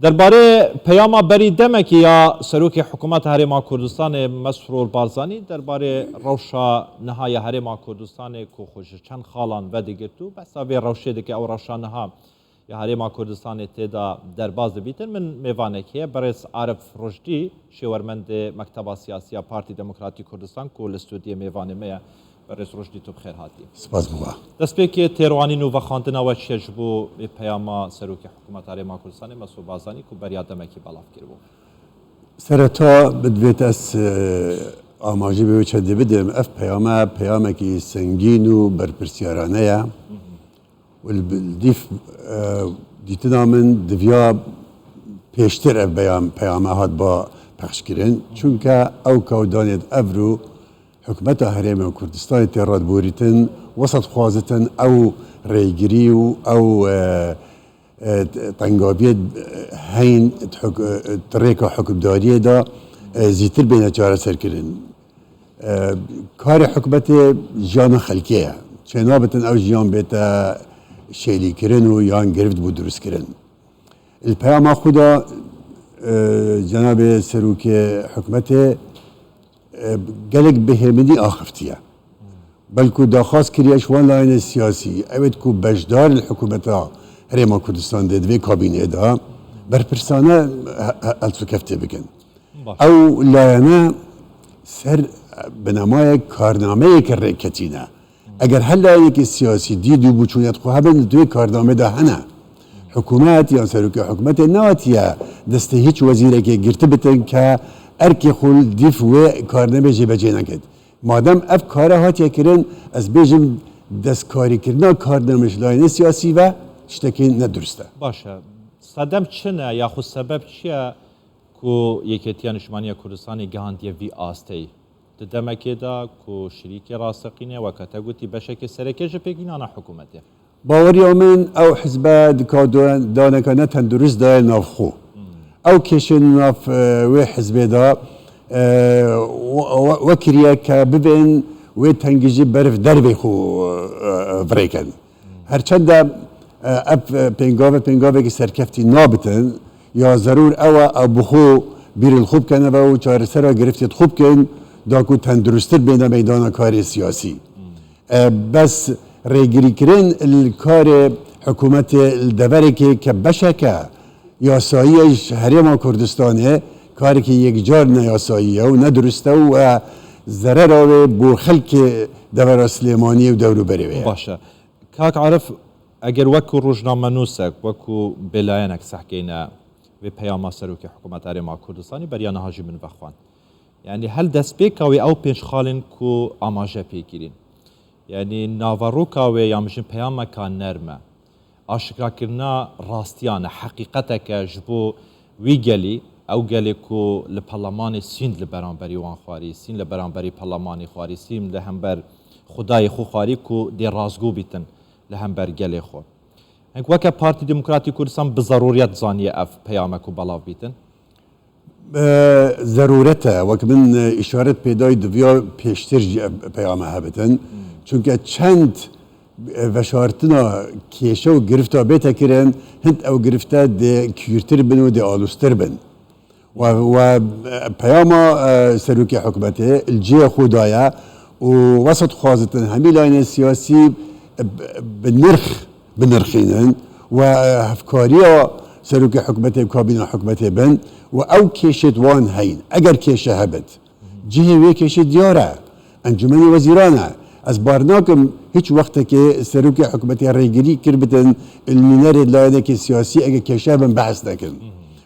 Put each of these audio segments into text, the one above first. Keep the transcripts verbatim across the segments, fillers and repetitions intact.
Derbarê peyama berî demekê ya Serokê Hikûmeta Herêma Kurdistanê Mesrûr Barzanî derbarê rewşa niha ya Herêma Kurdistanê ku xwe ji çend xalan vedigirt û behsa vê rewşê dike, ew rewşa niha ya Herêma Kurdistanê tê de derbas dibîtin, min mêvanek heye, berêz Arif Rojdi, şêwermendê Mekteba Siyasî ya Partî Demokratî Kurdistan ku li stûdiyê mêvanê me ye. Berêz Rojdi, tu bi xêr hatî. Spas bi we. Destpêkê têrwanîn û vexwendina we çi ye ji bo vê peyama Serokê Hikûmeta Herêma Kurdistanê Mesrûr Barzanî ku beriya demekî belav kiribû? Sereta bidivêt ez, e, amajî bi wê çendê bidim. Ev peyame peyamekî sengîn û berpirsiyarane ye. Û li, li dîf, e, dîtina min diviya pêştir ev beyam-, peyame hatba pexşkirin. Çunke ew ka danêt evro Hikûmeta Herêma Kurdistanê tê radborîtin, wisa dixwazitin ew rêgirî û ew, e, e, tengaviyê, e, heyîn di huk-, e, di rêka hikûmdariyê de, e, zîtir bêne çareserkirin. E, karê hikûmetê jiyana xelkê ye. Çênabitin ew jiyan bête şêlîkirin û yan girift bû dirustkirin. Li peyama xwe de, e, cenabê serokê hikûmetê, e, gelek bêhêminî axiftiye. Belku daxwaz kiriye ji wan layînê siyasî, ewêt ku beşdar li hikûmeta Herêma Kurdistan de, di vê kabînê de, berpirsane he-, he-, helsukeftê bikin. Baş. Ew layene ser binemayek karnameyeke rêketî ne. Eger her layekî siyasî dî dû bûçûniyet xwe hebin, di wê karnamê de hene. Hikûmet yan serokê hikûmetê nehatiye destê hiç wezîrekê girti bitin ke erkê xwe li dîf wê karnamê jêbecê nekit. Madem ev kare hatiye kirin, ez bêjim destkarîkirina karnamê ji layînê siyasî ve tiştekî nedurist e. Baş e. Sedem çi ne, yaxud sebeb çi ye ku Yekêtiya Niştimaniya Kurdistanê gihandiye vî asteyî? Di demekê de ku şirîkê rasteqînê, weke te gotî, beşekê sereke ji pêkînana hikûmetê. Baweriya min ew hizbe di ka do-, daneka ne tendurist daye nav xwe. Ew kêşên nav, e, wê hizbê de, e, we, we, we kiriye ke bibên wê tengî jî ber dervê xwe, e, e, virêkin. Herçende, e, ev, e, pêngave pêngavekî serkeftî nabitin, ya zerûr ew e, ew bi xwe bîrê li xwe bikene ve û çaresera girêftê xwe bikin, da ku tenduristtir bêne meydana karê siyasî. E, bes rêgirîkirin li karê hikûmetê li deverekê ke beşeke yasayî ye ji Herêma Kurdistanê, karekî yekcar neyasayî ye û nedurist e û, e, zerera wê bo xelkê devera Silêmaniyê û dewrûberê wê ye. Baş e. Kak Arif, eger wekû rojnamenosek, wekû bêlayenek sehkeyne vê peyama Serokê Hikûmeta Herêma Kurdistanê, beriya niha jî min vexwend. Yanî hel destpêka wê ew pênc xalên ku amaje pê kirîn. Yanî naveroka wê ya min jin peyameka nerm e. Aşikirakirina rastiyan e, heqîqeteke ji bo wî gelî, ew gelê ku li perlemanê sînd li beramberî wan xwarî, sînd li beramberî perlemanê xwarî, sînd li hember Xwedayê xwe xwarî ku dê razgo bîtin li hember gelê xwe. Heng weke Partî Demokratî Kurdistan bi zerûriyet zaniye ev peyame ku belav bîtin. E, zerûret e. Wek min, e, îşaret pê dayî, diviya pêştir jî ev peyame hebitin. Çunke çend, e, veşartina kêşe û girifta bête kirin, hind ew girifte dê kûrtir bin û dê alûstir bin. We, we, e, peyama, e, serokê hikûmetê li cihê xwe daye û wesa dixwazitin hemî layînên siyasî, e, bi, bi nirx binirxînin we, e, hevkariya serokê hikûmetê û kabîna hikûmetê bin û ew kêşêt wan heyîn. Eger kêşe hebit, cihê wê kêşê diyar e. Encûmenê Wezîran e. Ez bar nakim hiç wextekê serokê hikûmetê rêgirî kiribitin, li nûnerê layînekê siyasî ege kêşe bin behs nekin.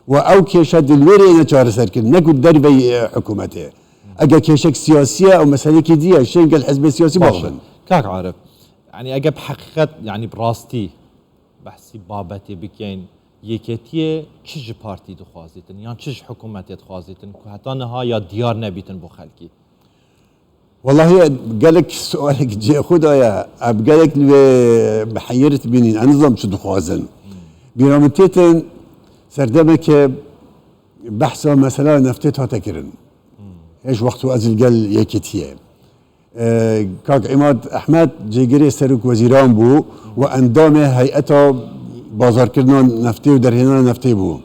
Û ew kêşe di li wê rê ne çareserkirin, ne ku derveyî, e, hikûmetê. Ege kêşek siyasî ye, ew meselekî dî ye, şên gel hizbê siyasî Baş e. Baxivin. Kak Arif, yanî ege bi heqîqet, yanî bi rastî behsî babetê bikeyn, Yekêtiyê çi ji partî dixwazîtin yan çi ji hikûmetê dixwazîtin ku heta niha ya diyar nebîtin bo xelkî? Wellahî gelek sualek cihê xwe daye. Em gelek li wê miheyir dibînin. Ez nizanim çi dixwazin. Bîra min têtin serdemeke behsa mesela neftê hate kirin. Hêj wext û ez li gel Yekêtiyê. E, Kak Îmad Ehmed cêgirê Serok Wezîran bû û endamê heyeta bazarkirina neftê û derhênana neftê bû.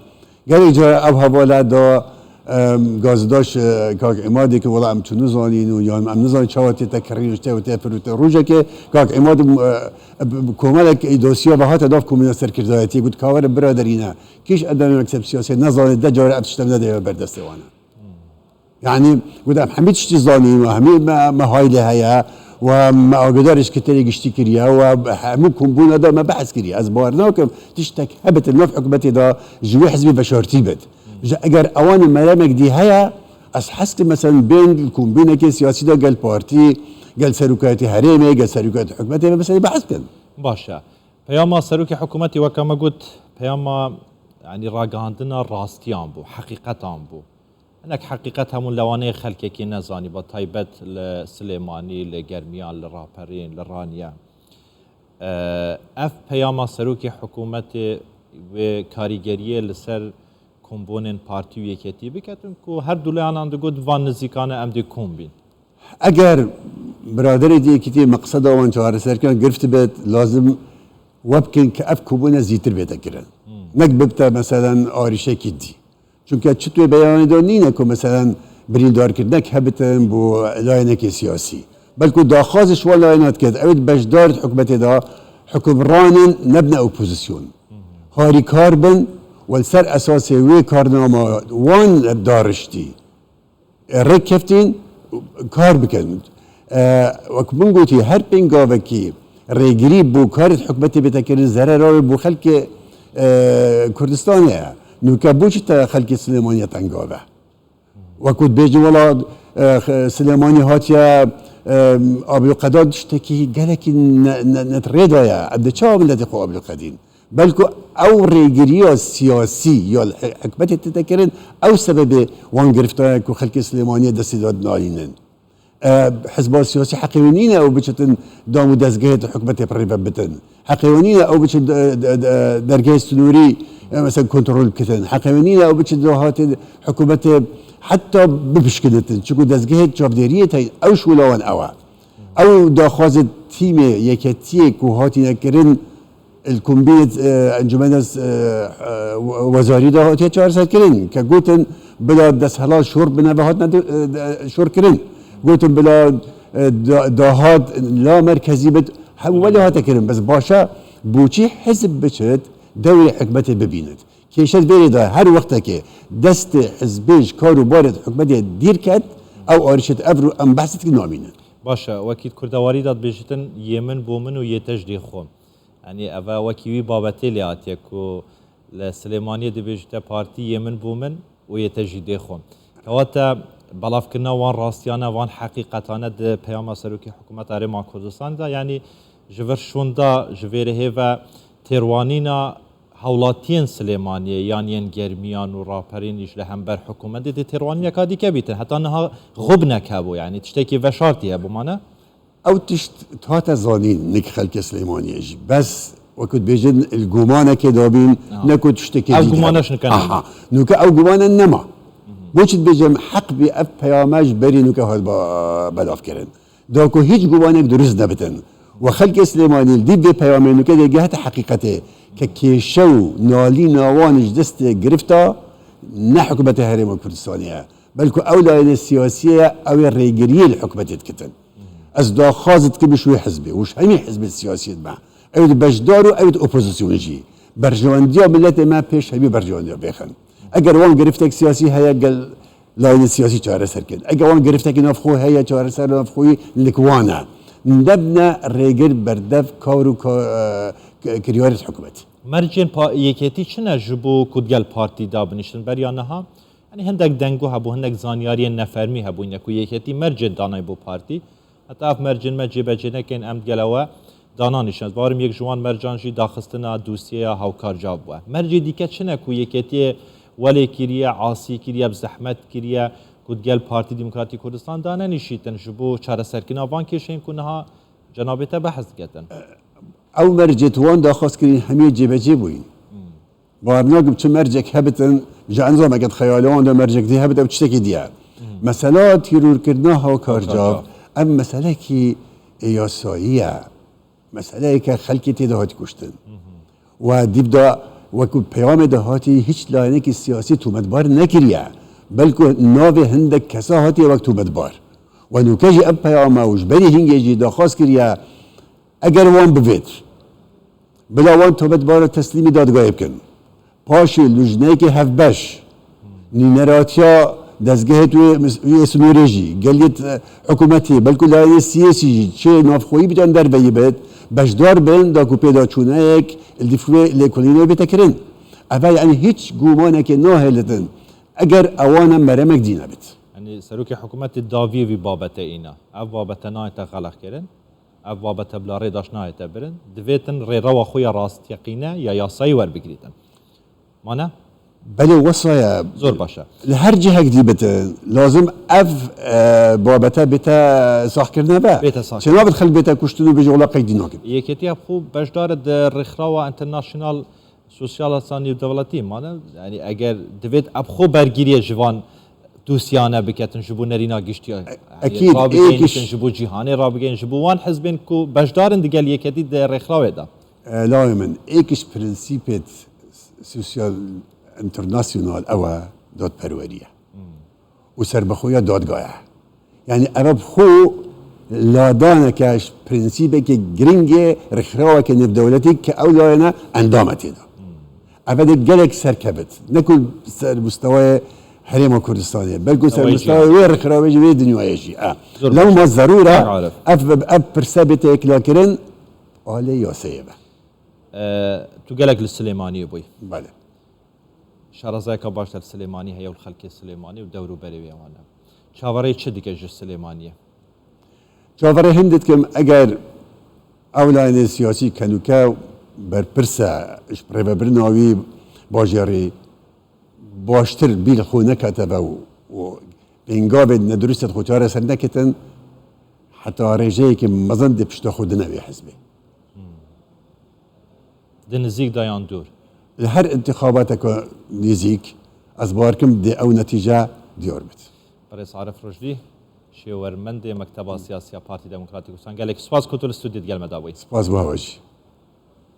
Gelek cara ev hevala da, em, gazdaş, e, kak Îmadê ki wela em çi nizanîn û yan em nizanîn çawa tê te kirîn û tê û tê firûte. Rojekê kak Îmad, e, e, komelek dosya ve hate nav komîna serkirdayetiyê got, "Ka were biraderîne, kîş ev dene mekteb siyasê nezanê, de cara ev tişte nedeye ber destê wan e." Yani got, "Em hemî tiştî zanîn û hemî me, me haylê heye û me agahdarî ji kriterê giştî kiriye û hemû kombûna de me behs kiriye." Ez bawer nakim tiştek hebite nav hikûmetê de ji wê hizbê veşartî bit. Ji eger ewan ê meremek dî heye, ez hez kim, meselen, bên kombûnekê siyasî de gel partî, gel serokayetî herêmê, gel serokayetî hikûmetê me meselê behs bikin. Baş e. Peyama serokê hikûmetê, weke me got, peyama, yanî, ragihandina rastiyan bû, heqîqetan bû. Hinek heqîqet hemû lewaneyê xelkekê nezanî, ba taybet li Silêmanî, li Germiyan, li Raperîn, li Raniye. Ev peyama serokê hikûmetê wê karîgeriyê li ser kombûnên partî û yeketî biketin ku her du layanan digot van nizîkane em dê kom bîn. Eger biraderê di yekîtiyê meqseda wan çareserkirin girft bit, lazim we bikin ki ev kobûne zîtir bête kirin. Nek bibte meselen arîşekî dî. Çunke çi tu beyanê de nîne ku meselen birîndarkirinek hebitin bo layenekê siyasî. Belku daxwaz ji wan layena diket, ew ê beşdar di hikûmetê de hikûmran in, nebine opozisyon. Harîkar bin û li ser esasê wê karnama wan dariştî. E, rêk keftîn kar bikin. E, wek min gotî, her pêngavekî rêgirî bo karê hikûmetê bête kirin, zerera wê bo xelkê, e, Kurdistanê ye. Nûke bo çi te xelkê Silêmaniyê tengav e? Wek ku dibêjin, wela, e, x-, Silêmanî hatiye, e, ablûqeda tiştekî gelekî ne, ne, ne rê daye. Em dê çawa miletê xwe ablûqedîn? Belku ew rêgiriya siyasî ya li hi-, hikûmetê tête kirin, ew sebebê wan giriftan ku xelkê Silêmaniyê destê de dinalînin. E, hizba siyasî heqê wî nîne ew biçitin dam û dezgehê di hikûmetê pirêve bitin. Heqê wî nîne ew biçin de, de, de, dergehê sinûrî, e, mesela kontrol bikin. Heqê wî nîne ew biçin dahatê hikûmetê heta bipişkinitin. Çunku dezgehê çavdêriyê tey ew şûla wan ew e. Ew daxwazê tîmê yeketiyê ku hatine kirin, li kombînê, e, encûmena, e, e, wezarî de hatiye çareserkirin. Ke gotin bila desthelal şor bine ve hatine de, e, de, şor kirin. Gotin bila, e, da-, dahat la merkezî bit, hemû welê hate kirin. Bes baş e, boçî hizb biçit, dewrê hikûmetê bibînit. Kêşe di vêrê de her wextekê destê hizbê ji kar û barê hikûmetê dîr ket, ew arîşet ev ru em behs dikin namînin. Baş e, wekî di kurdewarî de dibêjitin, yê min bo min û yê te ji dê xwe. Yanî ev e wekî wî babetê lê hatiye ku li Silêmaniyê dibêjite partî yê min bo min û yê te jî dê xwe. Kewate belavkirina wan rastiyane, wan heqîqetane di peyama serokê hikûmeta Herêma Kurdistanê de, yanî ji vir şûnda, ji vê rihê ve têrwanîna hewlatiyên Silêmaniyê yan yên Germiyan û Raperînî ji li hember hikûmetê dê têrwanîneka dîke bîtin. Heta niha xub nekebû, yanî tiştekî veşartî hebû mane. Ew tişt hate zanîn nik xelkê Silêmaniyê jî. Bes wekû dibêjin li gumanekê dabîn, ne ku tiştekê dî. Ev gumane ji nika nîne. Aha. Nûke ew gumane nema. Bo çi dibêjim heq bî ev peyame ji berî nûke hat ba-, belavkirin. Da ku hîç gumanek dirust nebitin. We xelkê Silêmanî li dîv vê peyamê nûke dê gehete heqîqetê ke kêşe û nalîna wan ji destê girifta ne hikûmetê Herêma Kurdistanê ye. Belku ew layene siyasî ye, ew ê rêgiriyê li hikûmetê dikitin. Ez daxwaz dikim ji wê hizbê û ji hemî hizbê siyasî me. Ew di beşdar û ew di opozisyonê jî. Berjewendiya miletê me pêş hemî berjewendiya bêxin. Eger wan giriftek siyasî heye, gel layene siyasî çareser kin. Eger wan giriftekî navxwe heye, çareser navxweyî lik wan e. Nebne rêgir berdev kar û ka-, e, kiryarê hikûmetê. Mercên pa-, yeketî çi ne ji bo ku digel partî dabiniştin beriya niha? Yanî hindek dengo hebû, hindek zanyariyên nefermî hebûne ku yeketî mercên danayî bo partî. Heta ev mercên me cêbecê nekin, em digel ewe dananîşin. Ez bawerim yek ji wan mercan jî daxistina dosyeya Hawkar Cav bûye. Mercê dîke çi ne ku yeketiyê welê kiriye, asî kiriye, bi zehmet kiriye ku digel Partî Demokratîk Kurdistan danenîşîtin ji bo çareserkirina van kêşeyên ku niha cenabê te behs diketin? Ew mercê tu wan daxwaz kirîn hemî cêbecê bûyîn. Bawer nakim çi mercek hebitin, ji encameke di xeyalê wan de mercek dî hebit, ew tiştekî dî ye. Mesela tîrorkirina Hawkar Cav, ev meselekî yasayî ye. Meseleyeke xelkê tê de hatî kuştin. We dîv de Wekî peyamê de hatî hîç layenekî siyasî tometbar nekiriye, belku navê hindek kesa hatiye wek tometbar. We nûke jî ev peyama û ji berî hingê jî daxwaz kiriye, eger wan bivêt, bila wan tometbara teslîmî dadgayê bikin. Paşê lujneyeke hevbeş, nîneratiya dezgehê tu yê, yê sinûrê jî, geliyê, e, hikûmetê, belku layê siyasî jî, çi navxweyî bican derveyî bit, beşdar bin, da ku pêdaçûneyek li dîf wê lêkolînê bête kirin. Ev e, yanî hîç gumanekê nahêlitin, eger ewana meremek dî nebit. Yanî serokê hikûmetê dawiyê vî babete îna. Ev babete nayête xeleqkirin. Ev babete bila rêdaş nayête birin. Divêtin rêrewa xwe ya rastyeqîne ya yasayî werbigirîtin. Mane? Belê, wesa ye. Zor baş e. Li her cihek dî bitin, lazim ev, e, babete bête saxkirine be. Bête sax. Çênabit xelk bête kuştin û bêje wela qeydî nakin. Yeketiya xwe beşdar e di rêxrawa internasyonal sosyal a nêvdewletî mane. Yanî eger divêt ev xwe bergiriyê ji van dosyane biketin, ji bo nerîna giştiya, yanî ekîd, rabigeynitin, êkiş. Ji bo cîhanê rabigeynin, ji bo wan hizbên ku beşdar in di gel yeketî di rêxrawê de. E, lawê min, êkiş prensîpêt sosyal internasyonal ew e, dadperwerî ye. Û serbixweya dadga ye. Yanî ev bi xwe ladaneke ji prensîbeke giringê rêxraweke nêvdewletî ke ew layene endam e tê de. Ev de gelek serkevit. Ne ku ser mustewayê Herêma Kurdistanê, belku ser mustewayê wê rêxrawê jî, wê dinyayê jî. E, lewma zerûr e, ev, ev pirse bête yekla kirin, alê yasayê be. E, tu gelek li Silêmaniyê bûyî. Belê. Şarezayeka baş der Silêmanî heye û li xelkê Silêmanî û dewr û berê wê wan e. Çaverê çi dike ji Silêmaniyê? Çaverê hin dikim, eger ew layînê siyasî ke nûke berpirs e ji rêvebirina wî bajêrî baştir bîr xwe neketeve û, û pêngavên nedurist xwe çareser nekitin, heta rêjeyekî mezin dê pişta xwe dine wê hizbê. Di nizîk de yan dûr? Li her intixabateke nêzîk, ez bawer kim dê ew netîce diyar bit. Birêz Arif Rojlî, şêwermendê Mekteba Siyasî ya Partî Demokratîk Kurdistan, gelek spas ku tu li stûdyo di gel me de bûyî. Spas bo hewe jî.